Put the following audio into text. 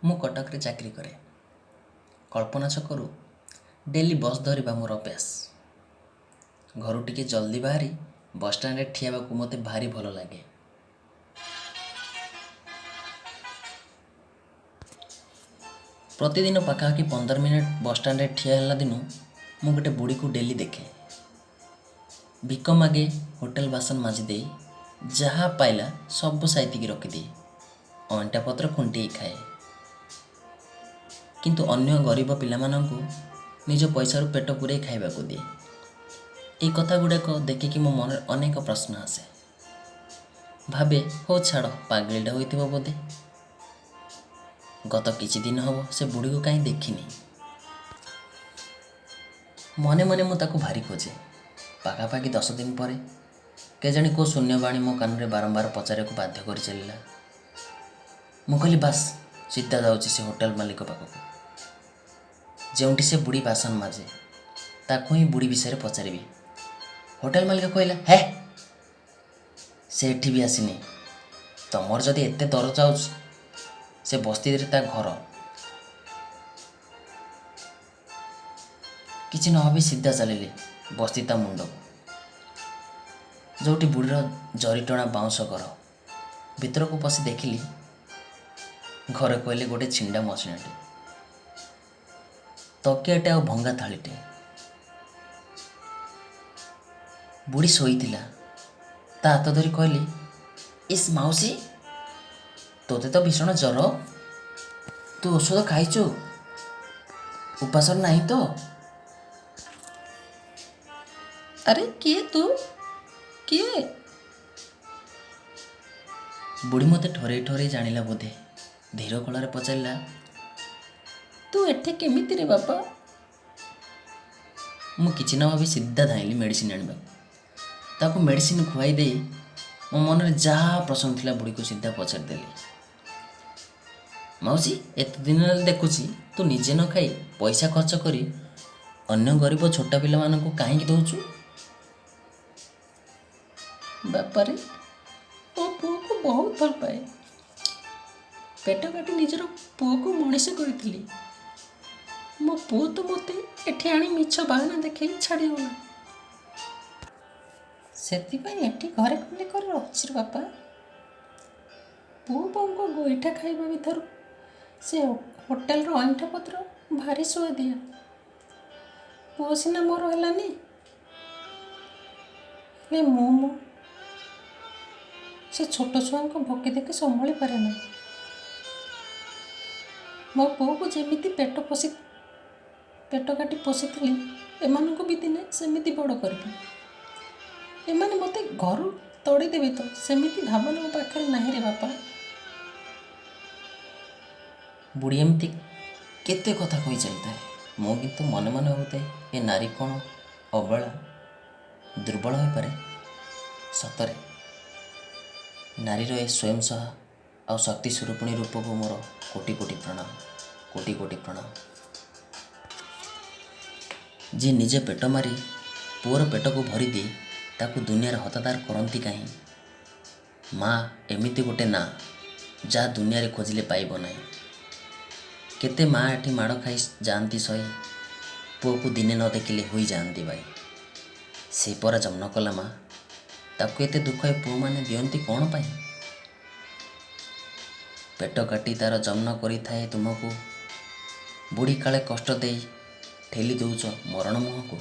ମୁଁ କଟକରେ ଚାକିରି କରେ। କଳ୍ପନା ଛକରୁ ଡେଲି ବସ୍ ଧରିବା ମୋର ଅଭ୍ୟାସ। ଘରୁ ଟିକେ ଜଲ୍ଦି ବାହାରି ବସ୍ଷ୍ଟାଣ୍ଡରେ ଠିଆ ହେବାକୁ ମୋତେ ଭାରି ଭଲ ଲାଗେ। ପ୍ରତିଦିନ ପାଖାପାଖି 15 ମିନିଟ୍ ବସ୍ଷ୍ଟାଣ୍ଡରେ ଠିଆ ହେଲା ଦିନୁ ମୁଁ ଗୋଟେ ବୁଢ଼ୀକୁ ଡେଲି ଦେଖେ। ଭିକ ମାଗେ, ହୋଟେଲ ବାସନ ମାଜିଦେଇ ଯାହା ପାଇଲା ସବୁ ସାଇତିକି ରଖିଦିଏ, ଅଇଁଠା ପତ୍ର ଖୁଣ୍ଟେଇ ଖାଏ। କିନ୍ତୁ ଅନ୍ୟ ଗରିବ ପିଲାମାନଙ୍କୁ ନିଜ ପଇସାରୁ ପେଟ ପୂରେଇ ଖାଇବାକୁ ଦିଏ। ଏଇ କଥା ଗୁଡ଼ାକ ଦେଖିକି ମୋ ମନରେ ଅନେକ ପ୍ରଶ୍ନ ଆସେ। ଭାବେ, ହଉ ଛାଡ଼, ପାଗିଳିଟା ହୋଇଥିବ ବୋଧେ। ଗତ କିଛି ଦିନ ହେବ ସେ ବୁଢ଼ୀକୁ କାହିଁ ଦେଖିନି। ମନେ ମନେ ମୁଁ ତାକୁ ଭାରି ଖୋଜେ। ପାଖାପାଖି 10 ଦିନ ପରେ କେଜାଣି କେଉଁ ଶୂନ୍ୟବାଣୀ ମୋ କାନରେ ବାରମ୍ବାର ପଚାରିବାକୁ ବାଧ୍ୟ କରି ଚାଲିଲା। ମୁଁ କହିଲି, ବାସ୍, ସିଧା ଯାଉଛି ସେ ହୋଟେଲ ମାଲିକ ପାଖକୁ, ଯେଉଁଠି ସେ ବୁଢ଼ୀ ବାସନ ମାଜେ। ତାକୁ ହିଁ ବୁଢ଼ୀ ବିଷୟରେ ପଚାରିବି। ହୋଟେଲ ମାଲିକ କହିଲା, ହେ, ସେ ଏଠି ବି ଆସିନି। ତମର ଯଦି ଏତେ ଦରଜ ଯାଉଛି, ସେ ବସ୍ତିରେ ତା ଘର। କିଛି ନ ଭାବି ସିଧା ଚାଲିଲି ବସ୍ତି ତା ମୁଣ୍ଡକୁ, ଯେଉଁଠି ବୁଢ଼ୀର ଜରିଟଣା ବାଉଁଶ ଘର। ଭିତରକୁ ପଶି ଦେଖିଲି, ଘରେ କହିଲେ ଗୋଟେ ଛିଣ୍ଡା ମସିଣାଟେ, ତକିଆଟେ ଆଉ ଭଙ୍ଗା ଥାଳିଟେ। ବୁଢ଼ୀ ଶୋଇଥିଲା। ତା ହାତ ଧରି କହିଲି, ଇସ୍ ମାଉସୀ, ତୋତେ ତ ଭୀଷଣ ଜ୍ୱର। ତୁ ଔଷଧ ଖାଇଛୁ? ଉପାସରେ ନାହିଁ ତ? ଆରେ, କିଏ ତୁ? କିଏ? ବୁଢ଼ୀ ମୋତେ ଠରେଇ ଠରେଇ ଜାଣିଲା ବୋଧେ। ଧୀର ଗଳାରେ ପଚାରିଲା, ତୁ ଏଠି କେମିତି ରେ ବାପା? ମୁଁ କିଛି ନ ଭାବି ସିଧା ଧାଇଁଲି ମେଡ଼ିସିନ ଆଣିବାକୁ। ତାକୁ ମେଡ଼ିସିନ ଖୁଆଇ ଦେଇ ମୋ ମନରେ ଯାହା ପ୍ରଶ୍ନ ଥିଲା, ବୁଢ଼ୀକୁ ସିଧା ପଚାରିଦେଲି। ମାଉସୀ, ଏତେ ଦିନ ହେଲା ଦେଖୁଛି, ତୁ ନିଜେ ନ ଖାଇ ପଇସା ଖର୍ଚ୍ଚ କରି ଅନ୍ୟ ଗରିବ ଛୋଟ ପିଲାମାନଙ୍କୁ କାହିଁକି ଦେଉଛୁ? ବାପାରେ, ମୋ ପୁଅକୁ ବହୁତ ଭଲ ପାଏ। ପେଟ କାଟି ନିଜର ପୁଅକୁ ମଣିଷ କରିଥିଲି। ମୋ ପୁଅ ତ ମୋତେ ଏଠି ଆଣି ମିଛ ବାହାନା ଦେଖେଇ ଛାଡ଼ିଗଲା। ସେଥିପାଇଁ ଏଠି ଘରେ ଖଣ୍ଡେ କରି ରହୁଛି ରେ ବାପା। ପୁଅ ବୋହୂଙ୍କ ଗୋଇଠା ଖାଇବା ଭିତରୁ ସେ ହୋଟେଲର ଅଇଁଠା ପତ୍ର ଭାରି ସୁଆଦିଆ। ପୁଅ ସିନା ମୋର ହେଲାନି, ହେଲେ ମୁଁ ମୋ ସେ ଛୋଟ ଛୁଆଙ୍କ ଭୋକି ଦେଖି ସମ୍ଭାଳି ପାରେ ନା। ମୋ ପୁଅକୁ ଯେମିତି ପେଟ କାଟି ପୋଷିଥିଲି, ଏମାନଙ୍କୁ ବି ଦିନେ ସେମିତି ବଡ଼ କରିବି। ଏମାନେ ମୋତେ ଘରୁ ତଡ଼ିଦେବେ ତ, ସେମିତି ଭାବନା ମୋ ପାଖରେ ନାହିଁ ରେ ବାପା। ବୁଢ଼ୀ ଏମିତି କେତେ କଥା କହି ଚାଲିଥାଏ। ମୁଁ କିନ୍ତୁ ମନେ ମନେ ଭାବୁଥାଏ, ଏ ନାରୀ କ'ଣ ଅବଳା, ଦୁର୍ବଳ ହୋଇପାରେ? ସତରେ ନାରୀର ଏ ସ୍ୱୟଂ ସହା ଆଉ ଶକ୍ତି ସ୍ୱରୂପିଣୀ ରୂପକୁ ମୋର କୋଟି କୋଟି ପ୍ରଣାମ, କୋଟି କୋଟି ପ୍ରଣାମ। ଯିଏ ନିଜେ ପେଟ ମାରି ପୁଅର ପେଟକୁ ଭରିଦିଏ, ତାକୁ ଦୁନିଆରେ ହତାଦର କରନ୍ତି କାହିଁ? ମା ଏମିତି ଗୋଟେ ନାଁ, ଯାହା ଦୁନିଆରେ ଖୋଜିଲେ ପାଇବ ନାହିଁ। କେତେ ମା ଏଠି ମାଡ଼ ଖାଇ ଯାଆନ୍ତି ସହି, ପୁଅକୁ ଦିନେ ନ ଦେଖିଲେ ହୋଇଯାଆନ୍ତି ବାଇ। ସେ ପରା ଜନ୍ମ କଲା ମା, ତାକୁ ଏତେ ଦୁଃଖ ଏ ପୁଅମାନେ ଦିଅନ୍ତି କ'ଣ ପାଇଁ? ପେଟ କାଟି ତାର ଜନ୍ମ କରିଥାଏ ତୁମକୁ, ବୁଢ଼ୀ କାଳେ କଷ୍ଟ ଦେଇ ଠେଲି ଦେଉଛ ମରଣ ମୁହଁକୁ।